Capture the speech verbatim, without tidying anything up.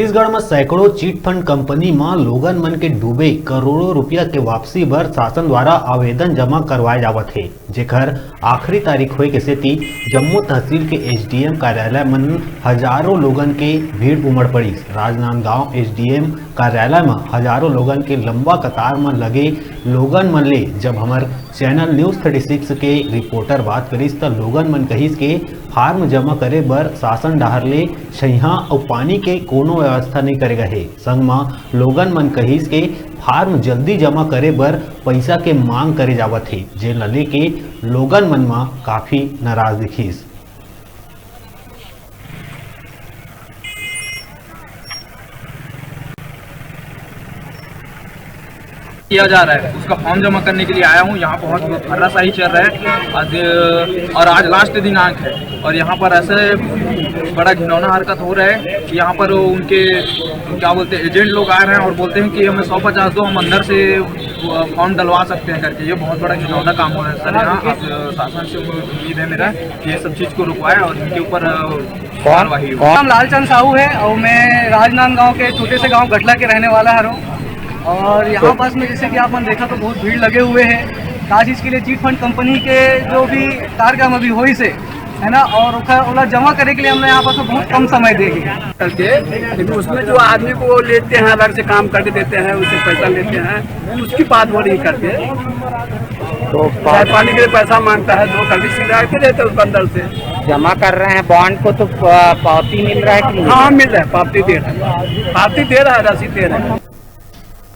छत्तीसगढ़ म सैकड़ों chit fund company म लोगन मन के डूबे करोड़ों रुपया के वापसी बर शासन द्वारा आवेदन जमा करवाए जावत हे, जेकर आखिरी तारीख होए के सेती जम्मो तहसील के एसडीएम कार्यालय मन हजारों लोगन के भीड़ उमड़ पड़िस। राजनांदगांव एसडीएम कार्यालय म हजारों लोगन के लंबा कतार म लगे लोगन मन ले जब हमर चैनल न्यूज़ थर्टी सिक्स के रिपोर्टर बात करिस, त लोगन मन कहिस के फार्म जमा करे बर शासन डहार ले छइहां अउ पानी के कोनो व्यवस्था नइ करे गए हे। संग म लोगन मन कहिस के फार्म जल्दी जमा करे बर पइसा के मांग करे जावत हे, जेन ल लेके लोगन मन म काफी नाराज दिखिस। किया जा रहा है, उसका फॉर्म जमा करने के लिए आया हूँ। यहाँ बहुत फर्राशाही चल रहा है आज, और आज लास्ट दिनांक है और यहाँ पर ऐसे बड़ा घिनौना हरकत हो रहा है कि यहाँ पर उनके, क्या बोलते हैं, एजेंट लोग आ रहे हैं और बोलते हैं कि हमें सौ पचास दो, हम अंदर से फॉर्म डलवा सकते हैं करके। ये बहुत बड़ा घिनौना काम हो रहा है सर। यहाँ आज शासन से उम्मीद है मेरा कि ये सब चीज को रुकवाए और इनके ऊपर कार्रवाई हो। नाम लालचंद साहू है और मैं राजनांदगांव के छोटे से गांव गठला के रहने वाला हूँ। और यहाँ बस में जैसे कि आप मन देखा तो बहुत भीड़ लगे हुए हैं। का चीज के लिए चिट फंड कंपनी के जो भी कार्यक्रम अभी होइस हे, है ना, और ओकर ओला जमा करे के लिए हमने यहाँ पर तो बहुत कम समय दे के करके, लेकिन उसमें जो आदमी को लेते हैं, अलग से काम करके देते हैं, उसे पैसा लेते हैं, उसकी बात वो नहीं करते। तो चाय पानी के लिए पैसा मांगता है, दो कभी सिगरेट के देते हैं उस बंदर से। जमा कर रहे हैं बॉन्ड को, तो प- पावती मिल रहा है कि नहीं? हाँ, मिल रहा है, पावती दे रहा है, पावती दे रहा है, रसीद दे रहा है।